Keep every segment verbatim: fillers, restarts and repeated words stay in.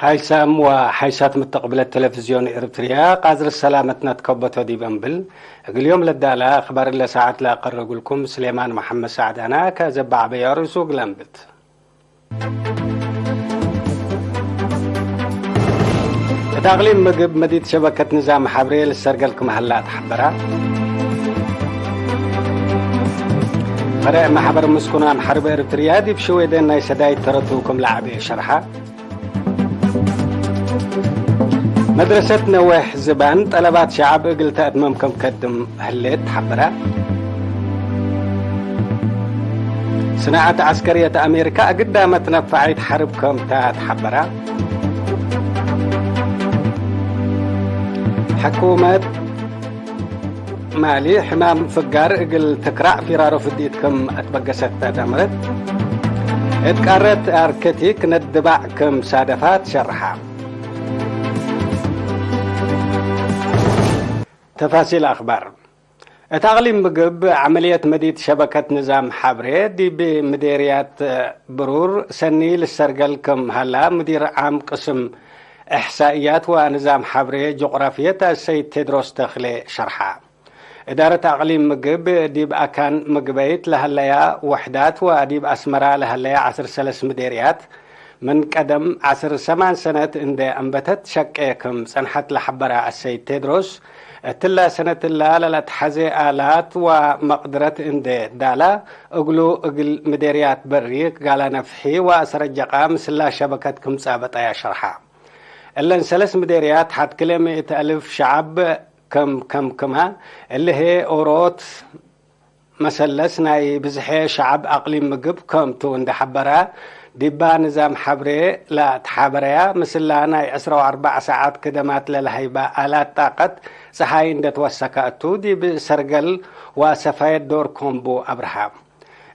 ሓይሳም ወሓይሳት ምተቅብለት ቴሌቪዝዮን ኤርትርያ፣ ቃዝር ሰላመትነ ትከበቶ ዲብ እንብል፣ እግል ዮም ለዳለ አክባር እለ ሰዓት ለአቀርብልኩም ስሌማን መሐመድ ሳዕድ አነ፣ ከዘበ ዐበየ ርእሱ እግል አንብት። እት አቅሊም ምግብ መዲት ሸበከት ንዛም ሐብሬ ልሰርገል ክም ሀላ ተሐበራ። ፈረዕ መሕበር ምስኩናም ሐርብ ኤርትርያ ዲብ ሽዌደን ናይ ሰዳይት ተረቱ ክም ለዐቤ ሸርሐ። መድረሰት ነዌሕ ዝባን ጠለባት ሸዐብ እግል ተአትመም ከም ከድም ህሌት ተሐበረ። ስናዐት ዐስከርየት አሜሪካ እግዳመት ነፋዒት ሐርብ ከም ተ ተሐበረ። ሕኩመት ማሊ ሕማም ፍጋር እግል ትክራዕ ፊራሮ ፍዲት ክም አትበገሰት ተአምረት። እት ቃረት አርክቲክ ነድባዕ ክም ሳደፋ ትሸርሐ። ተፋሲል አክባር። እት አቅሊም ምግብ ዐመልየት መዲት ሸበከት ንዛም ሐብሬ ዲብ ምዴርያት ብሩር ሰኒ ልሰርገል ክም ሀላ ሙዲር ዓም ቅስም እሕሳእያት ወንዛም ሐብሬ ጅኦግራፍየት አሰይድ ቴድሮስ ተክሌ ሸርሐ። እዳረት አቅሊም ምግብ ዲብ አካን ምግበይት ለሀለያ ወሕዳት ወዲብ አስመራ ለሀለያ ዐስር ሰለስ ምዴርያት፣ ምን ቀደም ዐስር ሰማን ሰነት እንዴ አንበተት ሸቄ ክም ጸንሐት ለሐበረ አሰይድ ቴድሮስ፣ እትላ ሰነትላ ለለአትሐዜ አላት ወመቅድረት እንዴ ዳላ፣ እግሉ እግል ምዴርያት በሪክ፣ ጋላ ነፍሒ ወአሰረጀቃ ምስላ ሸበከት ክም ጻበጠያ ሸርሐ። እለን ሰለስ ምዴርያት ሐድ ክልኤ ምእት አልፍ ሸዐብ ከም ከምክመ፣ እሊ ህዬ ኦሮት መሰለስ ናይ ብዝሐ ሸዐብ አቅሊም ምግብ ከም ቱ እንዴ ሐበረ፣ ዲባ ንዛም ሐብሬ ለአትሓበረያ ምስላ ናይ ዕስራ ወአርበዕ ሰዓት ክደማት ለለሀይበ አላት ጣቀት ጸሓይ እንዴ ትወሰከ እቱ፣ ዲብ ሰርገል ወአሰፋየት ዶር ኮምቡ አብርሃ።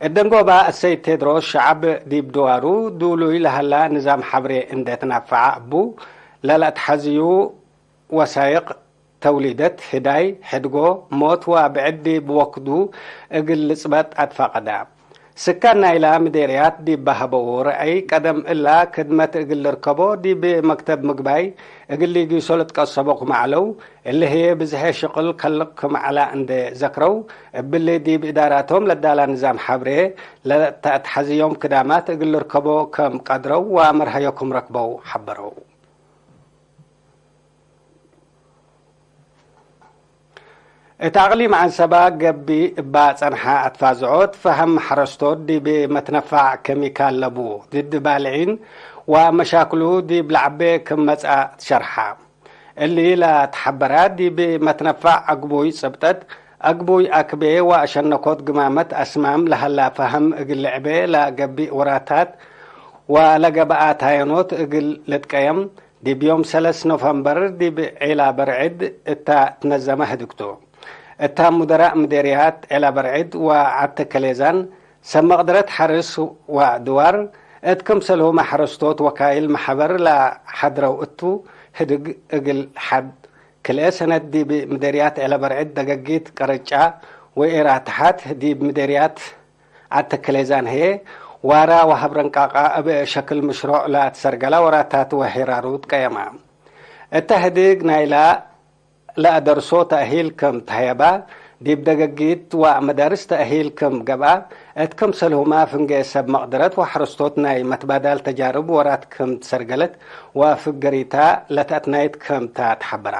እት ደንጎባ እሰይድ ቴድሮስ ሸዐብ ዲብ ድዋሩ ዱሉይ ለሀላ ንዛም ሐብሬ እንዴ ትናፈዐ እቡ ለለአትሐዝዩ ወሳይቅ ተውሊደት፣ ህዳይ፣ ሕድጎ፣ ሞት ወብዕድ ዲብ ወክዱ እግል ልጽበጥ አትፋቀዳ። ስካን ናይላ ምዴርያት ዲብ በሀበዉ ረአይ፣ ቀደም እላ ክድመት እግል ልርከቦ ዲብ መክተብ ምግባይ እግል ሊጊሶ ልትቀሰቦ ክም ዐለው፣ እሊ ህዬ ብዝሐ ሽቅል ከልቅ ክም ዐላ እንዴ ዘክረው፣ እብሊ ዲብ እዳራቶም ለዳላ ንዛም ሐብሬ ለተአትሐዝዮም ክዳማት እግል ልርከቦ ከም ቀድረው ወመርሀዮ ክም ረክበው ሐበረው። እት አቅሊም ዐንሰባ ገብእ እባ ጸንሐ አትፋዝዖት ፈሀም ሐረስቶት ዲብ መትነፋዕ ኬሚካል ለቡ ድድ ባልዒን ወመሻክሉ ዲብ ለዐቤ ክም መጽአ ትሸርሐ። እሊ ለተሐበራ ዲብ መትነፋዕ አግቡይ ጽብጠት፣ አግቡይ አክቤ ወአሸነኮት ግማመት አስማም ለሀላ ፈሀም እግል ልዕቤ ለገብእ ወራታት ወለገብአ ታየኖት እግል ልትቀየም፣ ዲብ ዮም ሰለስ ኖፈምበር ዲብ ዔላ በርዕድ እታ ትነዘመ ህድግ ቱ። እታ ሙደራእ ምዴርያት ዔላ በርዕድ ወዐድ ተከሌዛን፣ ሰብ መቅደረት ሐርስ ወድዋር፣ እት ክምሰልሁመ ሐረስቶት ወካይል መሐበር ለሐድረው እቱ ህድግ እግል ሐድ ክልኤ ሰነት ዲብ ምዴርያት ዔላ በርዕድ ደገጊት ቀረጫ ወኤራ ተሓት ዲብ ምዴርያት ዐድ ተከሌዛን ህዬ፣ ዋራ ወሀብረንቃቃ እብ ሸክል ምሽሮዕ ለአትሰርገላ ወራታት ወሄራሩ ትቀየማ። እተ ህድግ ናይላ ለአደርሶ ተእሂል ክም ተሀየባ፣ ዲብ ደገጊት ወመዳርስ ተእሂል ክም ገብአ፣ እት ክምሰልሁመ ፍንጌ ሰብ መቅደረት ወሐረስቶት ናይ መትባዳል ተጃርብ ወራት ክም ትሰርገለት ወፍገሪታ ለተአትናይት ክም ተ ተሐበራ።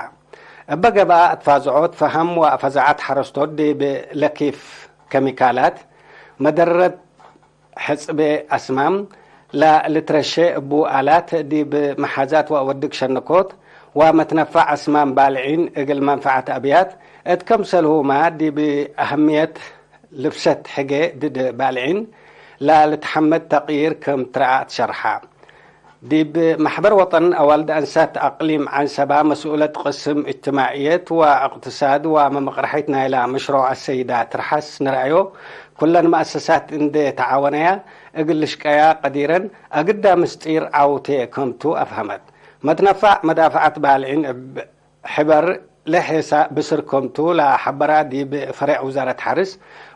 እበ ገብአ፣ እት ፋዝዖት ፈሀም ወፈዛዐት ሐረስቶት ዲብ ለኪፍ ኬሚካላት፣ መደረት ሕጽቤ አስማም፣ ለልትረሼ እቡ አላት፣ ዲብ መሓዛት ወአወድግ ሸነኮት ወመትነፋዕ አስማም ባልዒን እግል መንፈዐት አብያት፣ እት ክምሰልሁመ ዲብ አህምየት ልብሰት ሕጌ ድድ ባልዒን ለልትሐመድ ተቅይር ክም ትረአ ትሸርሐ። ዲብ መሕበር ወጠን አዋልድ አንሳት አቅሊም ዐንሰባ መስኡለት ቅስም እጅትማዕየት ወእቅትሳድ ወመመቅረሐይት ናይላ መሽሮዕ አሰይዳ ትርሐስ ንርአዮ፣ ኩለን መአሰሳት እንዴ ተዓወነያ እግል ልሽቀያ ቀዲረን፣ አግዳ ምስጢር ዐውቴ ክምቱ አፍሀመት። መትነፋዕ መዳፍዐት ባልዒን እብ ሕበር ለሔሳ ብስር ክምቱ ለሐበራ ዲብ ፈሬዕ ውዛረት ሐርስ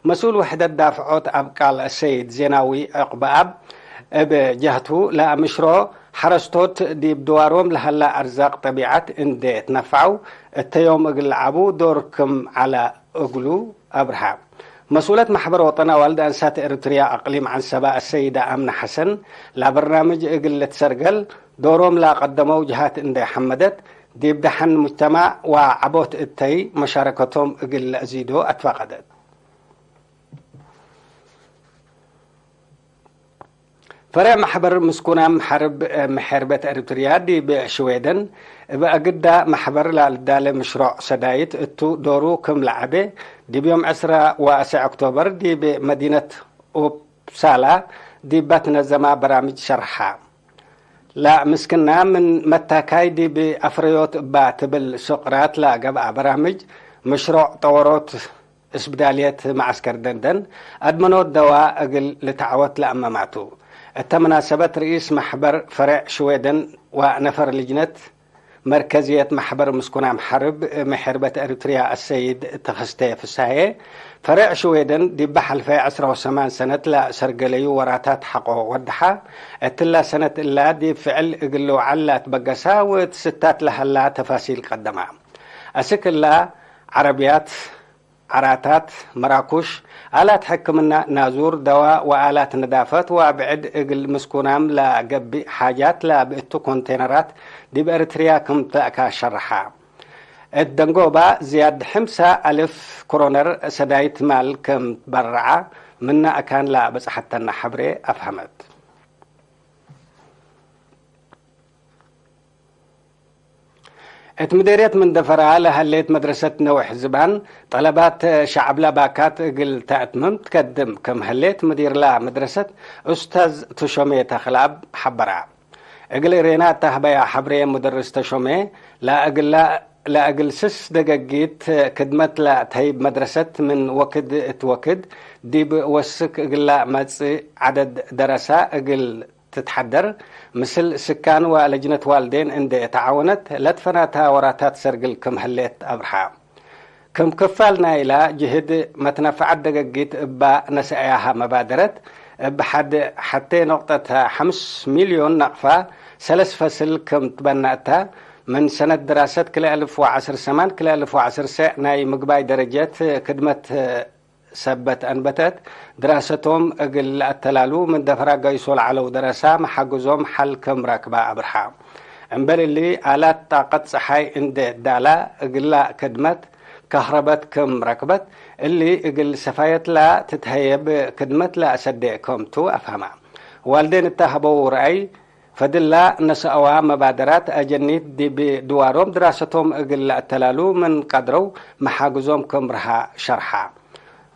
መስኡል ውሕደት ዳፍዖት አብቃል ሰይድ ዜናዊ ዕቅበአብ እብ ጀህቱ ለምሽሮ ሐረስቶት ዲብ ድዋሮም ለሀላ አርዛቅ ጠቢዐት እንዴ ትነፈዐው፣ እተ ዮም እግል ለዐቡ ዶር ክም ዐለ እግሉ አብርሀ። መስኡለት መሕበር ወጠን አዋልድ አንሳት ኤረትርያ አቅሊም ዐንሰበ አሰይደ አምነ ሐሰን፣ ለበርናምጅ እግል ልትሰርገል ዶሮም ለቀደመው ጀሃት እንዴ ሐመደት፣ ዲብ ደሐን ሙጅተማዕ ወዐቦት እተይ መሻረከቶም እግል ለአዚዶ አትፋቀደት። ፈሬዕ መሕበር ምስኩናም ሐርብ ምሕርበት ኤሪትርያ ዲብ ሽዌደን፣ እብ አግዳ መሕበር ላልዳለ ምሽሮዕ ሰዳይት እቱ ዶሩ ክም ለዐቤ፣ ዲብ ዮም ዕስራ ወአሰዕ ኦክቶበር ዲብ መዲነት ኡፕሳላ ዲብ ባትነዘማ በራምጅ ሸርሐ። ለምስክና ምን መታካይ ዲብ አፍረዮት እባ ትብል ሶቅራት ለገብአ በራምጅ፣ ምሽሮዕ ጠወሮት እስብዳልየት መዐስከር ደንደን አድመኖት ደዋ እግል ልትዐወት ለአመማቱ። እተ መናሰበት ርኢስ መሕበር ፈሬዕ ሽዌደን ወነፈር ልጅነት መርከዝየት መሕበር ምስኩናም ሐርብ ምሕርበት ኤሪትርያ አሰይድ ተኸስተ ፍሳሄ፣ ፈሬዕ ሽዌደን ዲበ ሐልፈ ዐስራ ወሰማን ሰነት ለሰርገለዩ ወራታት ሐቆ ወደሐ። እትላ ሰነት እላ ዲብ ፍዕል እግል ልውዓል ለአትበገሳ ወእት ስታት ለሀላ ተፋሲል ቀደማ። አስክ እላ፣ ዐረብያት፣ ዐራታት፣ መራኩሽ፣ አላት ሕክምና፣ ናዙር፣ ደዋ ወአላት ነዳፈት ወአብዕድ እግል ምስኩናም ለገብእ ሓጃት ለብእቱ ኮንቴነራት ዲብ ኤሪትርያ ክም ተአካ ሸርሐ። እት ደንጎባ ዝያድ ሕምሳ አልፍ ክሮነር ሰዳይት ማል ክም ትበረዐ ምነ አካን ለበጽሐተነ ሐብሬ አፍሀመት። እት ምዴርየት መንደፈራ ለሀሌት መድረሰት ነውሕ ዝባን፣ ጠለባት ሸዐብላ ባካት እግል ተአትምም ትከድም ክም ህሌት ምዲርላ መድረሰት ኡስታዝ ተሾሜ ተኽለአብ ሐበራ። እግል እሬና እተ ሀበያ ሐብሬ ሙደርስ ተሾሜ፣ ለእግላ፣ ለእግል ስስ ደገጊት ክድመት ለተህይብ መድረሰት ምን ወክድ እት ወክድ ዲብ ወስክ እግላ መጽእ ዐደድ ደረሳ እግል ትትሐደር፣ ምስል ስካን ወለጅነት ዋልዴን እንዴ ተዓወነት ለትፈናታ ወራታት ሰርግል ክም ህሌት አብርሃ። ክም ክፋል ናይላ ጅህድ መትነፈዐት ደገጊት እባ ነሰአያሃ መባደረት፣ እብ ሐድ ሐቴ ኖቅጠት ሐምስ ሚልዮን ናቅፋ ሰለስ ፈስል ክም ትበነአታ፣ ምን ሰነት ድራሰት ክልኤ አልፍ ወዐስር ሰማን ክልኤ አልፍ ወዐስር ሰዕ ናይ ምግባይ ደረጀት ክድመት ሰበት አንበተት፣ ድራሰቶም እግል ለአተላሉ ምን ደፈራ ገይሶ ለዐለው ደረሳ መሓግዞም ሐል ክም ረክባ አብርሃ። እምበል እሊ፣ አላት ጣቀት ጸሓይ እንዴ ዳላ እግላ ክድመት ከህረበት ክም ረክበት፣ እሊ እግል ሰፋየትላ ትትሀየብ ክድመት ለአሰዴ ክምቱ አፍሀማ። ዋልዴን እተ ሀበው ረአይ፣ ፈድላ ነሰአዋ መባደራት አጀኒት ዲብ ድዋሮም ድራሰቶም እግል ለአተላሉ ምን ቀድረው መሓግዞም ክም ረሃ ሸርሓ።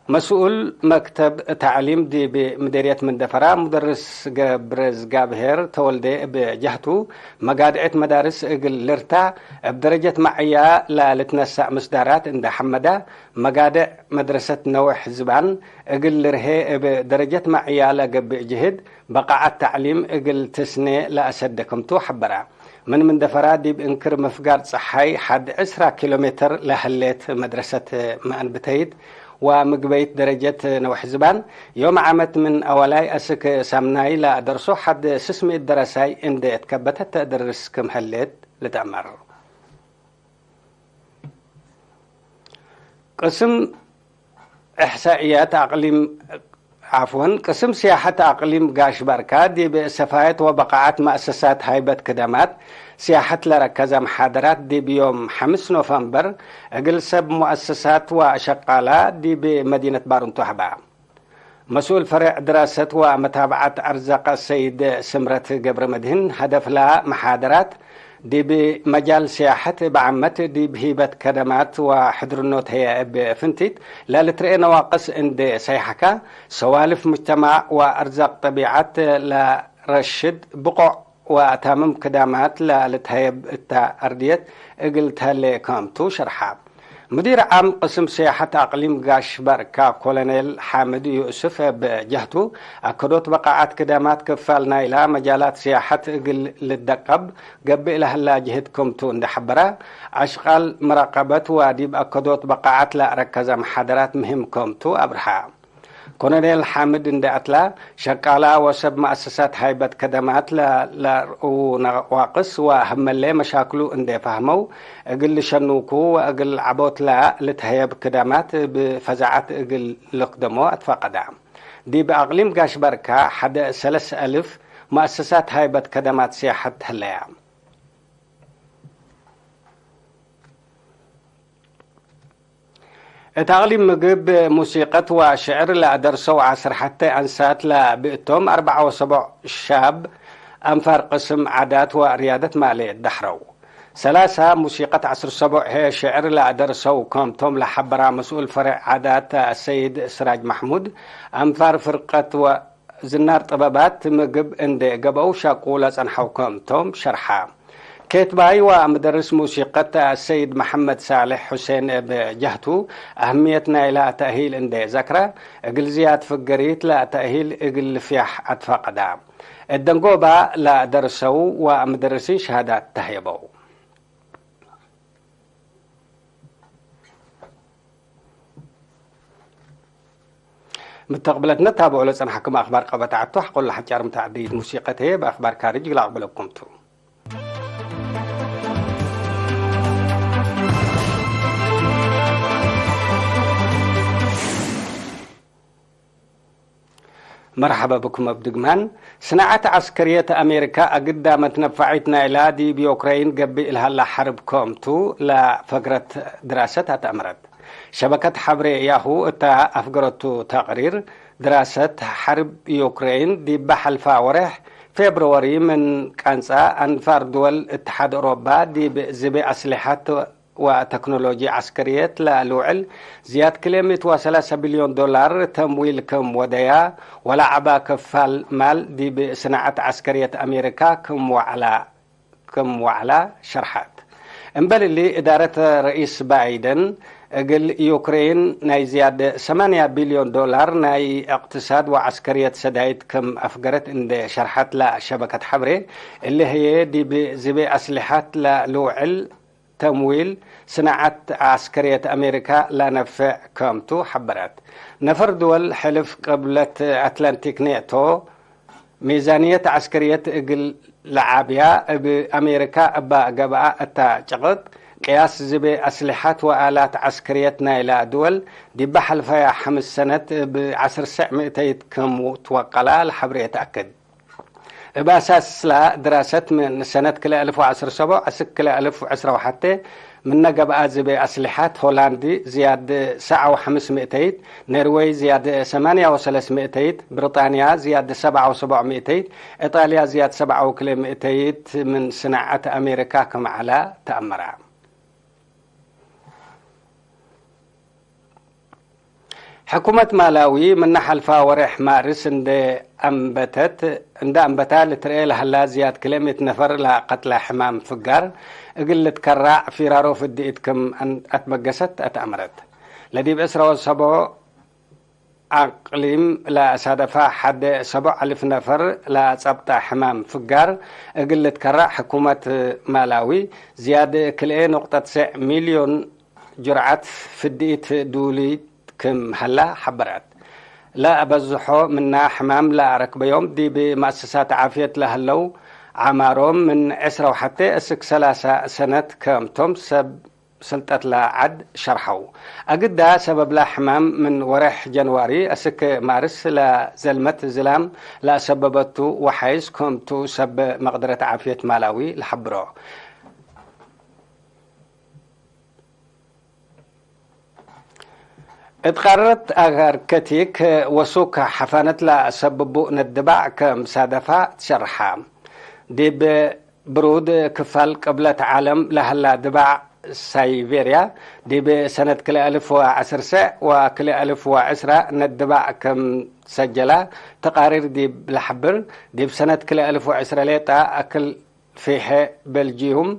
መስኡል መክተብ ተዕሊም ዲብ ምዴርየት መንደፈራ ሙደርስ ገብረዝጋብሄር ተወልዴ እብ ጀህቱ፣ መጋድዕት መዳርስ እግል ልርታ፣ እብ ደረጀት መዕያ ለልትነሳእ ምስዳራት እንዴ ሐመዳ፣ መጋድዕ መድረሰት ነውሕ ዝባን እግል ልርሄ እብ ደረጀት መዕያ ለገብእ ጅህድ፣ በቃዐት ተዕሊም እግል ትስኔ ለአሰዴ ክምቱ ሐበራ። ምን መንደፈራ ዲብ እንክር ምፍጋር ጸሓይ ሐድ ዕስራ ኪሎ ሜትር ለህሌት መድረሰት መአንብተይት ወምግበይት ደረጀት ነውሕ ዝባን፣ ዮም ዓመት ምን አወላይ አስክ ሳምናይ ለአደርሶ ሐድ ስስ ምእት ደረሳይ እንዴ እትከበተት ተአደርስ ክም ህሌት ልትአመር። ቅስም እሕሳእያት አቅሊም፣ ዓፍወን፣ ቅስም ስያሐት አቅሊም ጋሽ ባርካ ዲብ ሰፋየት ወበቃዐት መአሰሳት ሃይበት ክደማት ስያሐት ለረከዘ መሓደራት ዲብ ዮም ሐምስ ኖፈምበር እግል ሰብ መአሰሳት ወሸቃላ ዲብ መዲነት ባርንቱ ሀባ። መስኡል ፈሬዕ ድራሰት ወመታብዐት አርዛቅ ሰይድ ስምረት ገብረመድህን፣ ሀደፍላ መሓደራት ዲብ መጃል ስያሐት እብ ዓመት ዲብ ሂበት ከደማት ወሕድርኖት ህዬ እብ ፍንቲት ለልትርኤ ነዋቅስ እንዴ ሰይሐካ፣ ሰዋልፍ ሙጅተማዕ ወአርዛቅ ጠቢዐት ለረሽድ ብቆዕ ወአታምም ክዳማት ለልትሀየብ እተ አርድየት እግል ተህሌ ከምቱ ሸርሐ። ሙዲር ዓም ቅስም ስያሐት አቅሊም ጋሽ ባርካ ኮሎኔል ሓምድ ዩእስፍ እብ ጀህቱ፣ አከዶት በቃዓት ክዳማት ክፋል ናይላ መጃላት ስያሐት እግል ልደቀብ ገብእ ለሀላ ጅህድ ክምቱ እንዴ ሐበረ፣ አሽቃል መራቀበት ወዲብ አከዶት በቃዓት ለአረከዘ መሓደራት ምህም ክምቱ አብርሀ። ኮሎኔል ሓምድ እንዴ አትላ፣ ሸቃላ ወሰብ መአሰሳት ሃይበት ከደማት ለለአርኡ ነዋቅስ ወሀመሌ መሻክሉ እንዴ ፈህመው፣ እግል ልሸኑኩ ወእግል ዐቦትላ ልትሀየብ ክደማት እብ ፈዛዐት እግል ልክደሞ አትፋቀዳ። ዲብ አቅሊም ጋሽ በርካ ሐደ ሰለስ አልፍ መአሰሳት ሃይበት ከደማት ሲያሐት ህለያ። እት አቅሊም ምግብ፣ ሙሲቀት ወሽዕር ለአደርሰው ዐስር ሐቴ አንሳት ለብእቶም አርበዓ ወሰቦዕ ሻብ አንፋር ቅስም ዓዳት ወርያደት ማሌ ደሕረው። ሰላሳ ሙሲቀት ዐስር ሰቦዕ ህዬ ሽዕር ለአደርሰው ከምቶም ለሐበራ መስኡል ፈሬዕ ዓዳት አሰይድ ስራጅ መሕሙድ፣ አንፋር ፍርቀት ወ ዝናር ጥበባት ምግብ እንዴ ገብአው ሸቁ ለጸንሐው ከምቶም ሸርሐ። ኬትባይ ወምደርስ ሙሲቀት ሰይድ መሐመድ ሳልሕ ሑሴን እብ ጀህቱ፣ አህምየት ናይላ ተእሂል እንዴ ዘክረ፣ እግል ዝያድ ፍገሪት ለተእሂል እግል ልፍያሕ አትፈቀዳ። እት ደንጎባ ለደርሰው ወምደርሲን ሸሃዳት ተህየበው። ምተቅብለትነ ታብዑ ለጸንሐክም አክባር ቀበት ዐቱ፣ ሐቆለ ሐጫር ምተዐደይት ሙሲቀት ህዬ፣ በአክባር ካርጅ ግላቅ ብለኩም ቱ። መርሐበ ብኩም እብ ድግማን። ስናዐት ዐስከርየት አሜሪካ አግዳመት ነፋዒት ናይላ ዲብ ዩክረይን ገብእ ለሀላ ሐርብ ከምቱ ለፈግረት ድራሰት አትአምረት። ሸበከት ሐብሬ ያሁ እታ አፍገረቱ ተቅሪር፣ ድራሰት ሐርብ ዩክረይን ዲበ ሐልፋ ወሬሕ ፌብርወሪ ምን ቀንጻ አንፋር ድወል እትሓድ ኦሮባ ዲብ ዝቤ አስሊሐት ወተክኖሎጂ ዐስከርየት ለልውዕል ዝያድ ክልኤ ምእት ወሰላሰ ቢልዮን ዶላር ተምዊል ክም ወደያ፣ ወለዐበ ክፋል ማል ዲብ ስናዐት ዐስከርየት አሜሪካ ክም ወዐላ፣ ክም ወዐላ ሸርሐት። እምበል እሊ፣ እዳረት ረኢስ ባይደን እግል ዩክሬን ናይ ዝያድ ሰማንያ ቢልዮን ዶላር ናይ እቅትሳድ ወዐስከርየት ሰዳይት ክም አፍገረት እንዴ ሸርሐት ለሸበከት ሐብሬ፣ እሊ ህዬ ዲብ ዝቤ አስሊሐት ለልውዕል ተምዊል ስናዐት ዐስከርየት አሜሪካ ለነፍዕ ከምቱ ሐበረት። ነፈር ድወል ሕልፍ ቅብለት አትላንቲክ ኔቶ፣ ሚዛንየት ዐስከርየት እግል ለዓብያ እብ አሜሪካ እባ ገብአ እታ ጭቅጥ፣ ቅያስ ዝቤ አስሊሐት ወአላት ዐስከርየት ናይላ ድወል ዲበ ሐልፈያ ሐምስ ሰነት እብ ዐስር ሰዕ ምእተይት ክም ትወቀላ ለሐብሬ ተአክድ። እብ አሳስላ ድራሰት ምን ሰነት ክልኤ አልፍ ወዐስር ሰቦዕ አስክ ክልኤ አልፍ ወዕስራ ወሐቴ ምነ ገብአ ዝቤ አስሊሐት ሆላንድ ዝያድ ሰዓ ወሐምስ ምእተይት፣ ኔርዌይ ዝያድ ሰማንያ ወሰለስ ምእተይት፣ ብሪጣንያ ዝያድ ሰብዓ ወሰቦዕ ምእተይት፣ ኢጣልያ ዝያድ ሰብዓ ወክልኤ ምእተይት ምን ስናዐት አሜሪካ ክም ዐላ ተአመረ። ሕኩመት ማላዊ ምነ ሐልፋ ወሬሕ ማርስ እንደ አንበተት፣ እንደ አንበታ ልትርኤ ለሀላ ዝያድ ክልኤ ምእት ነፈር ለቀትለ ሕማም ፍጋር እግል ልትከራዕ ፊራሮ ፍድኢት ክም አን-፣ አትበገሰት አትአምረት። ለዲብ ዕስራ ወሰቦዕ አቅሊም ለአሳደፋ ሐደ ሰቦዕ አልፍ ነፈር ለአጸብጠ ሕማም ፍጋር እግል ልትከራዕ ሕኩመት ማላዊ ዝያድ ክልኤ ኑቅጠት ሰዕ ሚልዮን ጅርዓት ፍድኢት ዱሊ ክም ሀላ ሐበረት። ለአበዝሖ ምና ሕማም ለአረክበዮም ዲብ መአሰሳት ዓፍየት ለሀለው ዐማሮም ምን ዕስራ ወሐቴ እስክ ሰላሳ ሰነት ከምቶም ሰብ ስልጠት ለዐድ ሸርሐው። አግዳ ሰበብላ ሕማም ምን ወሬሕ ጀንዋሪ እስክ ማርስ ለዘልመት ዝላም ለአሰበበቱ ወሓይስ ከምቱ ሰብ መቅደረት ዓፍየት ማላዊ ለሐብሮ። እት ቃርረት አርክቲክ ወሱክ ሐፋነት ለአሰብቡ ነድባዕ ከም ሳደፋ ትሸርሐ። ዲብ ብሩድ ክፋል ቅብለት ዓለም ለሀላ ድባዕ ሳይቤርያ፣ ዲብ ሰነት ክልኤ አልፍ ወዐስር ሰዕ ወክልኤ አልፍ ወዕስራ ነድባዕ ከም ሰጀላ ተቃሪር ዲብ ለሐብር፣ ዲብ ሰነት ክልኤ አልፍ ወዕስራ ሌጣ አክል ፊሐ ቤልጂዩም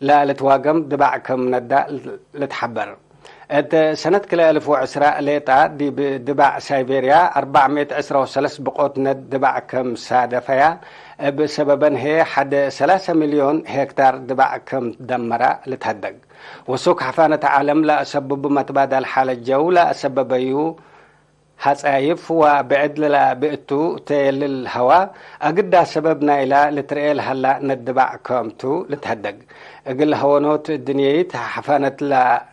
ለልትዋገም ድባዕ ክም ነዳ ልትሐበር። እት ሰነት ክልኤ አልፍ ወዕስራ ሌጣ ዲብ ድባዕ ሳይቤርያ አርበዕ ምእት ዕስራ ወሰለስ ብቆት ነድ ድባዕ ክም ሳደፈያ፣ እብ ሰበበን ህዬ ሐደ ሰላሰ ሚልዮን ሄክታር ድባዕ ክም ደመራ ልትሀደግ። ወሱክ ሐፋነት ዓለም ለአሰብቡ መትባዳል ሓለት ጀው ለአሰበበዩ ሐጻይፍ ወብዕድ ለለብእቱ ተየልል ሀዋ፣ አግዳ ሰበብ ናይላ ልትርኤ ለሀላ ነድባዕ ከምቱ ልትሀደግ። እግል ሀወኖት እድንየይት ሐፋነት ለ-፣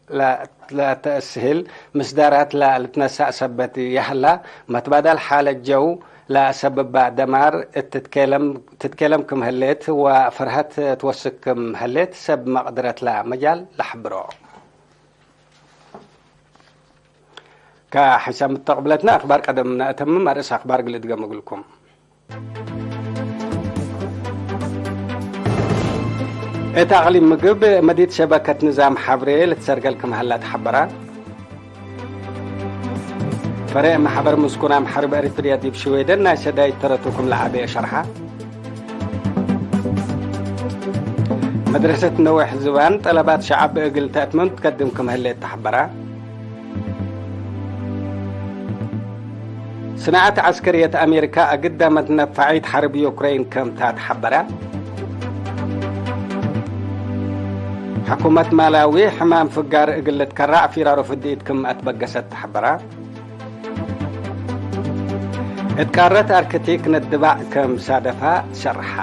ለ-፣ ለተአስህል ምስዳራት ለልትነሳእ ሰበት የሀላ፣ መትባዳል ሓለት ጀው ለሰብባ ደማር እት ትትኬለም፣ ትትኬለም ክም ህሌት ወፈርሀት ትወስክ ክም ህሌት ሰብ መቅድረት ለመጃል ለሐብሮ። ከሐይሳም እተ ቅብለትና አክባር ቀደም ነአተምም፣ አርእስ አክባር እግል እድገም እግልኩም። እት አቅሊም ምግብ መዲት ሸበከት ንዛም ሐብሬ ልትሰርገል ክም ሀላ ተሐበራ። ፈሬዕ መሕበር ምስኩናም ሐርብ ኤሪትርያ ዲብ ሽዌደን ናይ ሰዳይት ተረቱ ክም ለዐቤ ሸርሐ። መድረሰት ነዌሕ ዝባን ጠለባት ሸዐብ እግል ተአትመም ትከድም ክም ህሌት ተሐበራ። ስናዐት ዐስከርየት አሜሪካ አግዳመት ነፋዒት ሐርብ ዩክሬን ከምታ ተሐበረ። ሕኩመት ማላዊ ሕማም ፍጋር እግል ልትከራዕ ፊራሮ ፍድኢት ክም አትበገሰት ተሐበረ። እት ቃረት አርክቲክ ነድባዕ ክም ሳደፋ ሸርሐ።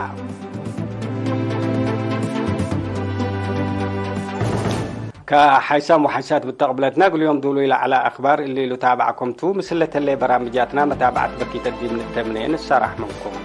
ከሐይሳም ወሐይሳት ብተቅብለትና፣ እግል ዮም ዱሉይ ለዐለ አክባር እሊ ልታብዐኩም ቱ። ምስል ለተሌ በራምጃትና መታብዐት በኪተት ዲብ ንተምኔ፣ ንሰራሕ ምንኩም።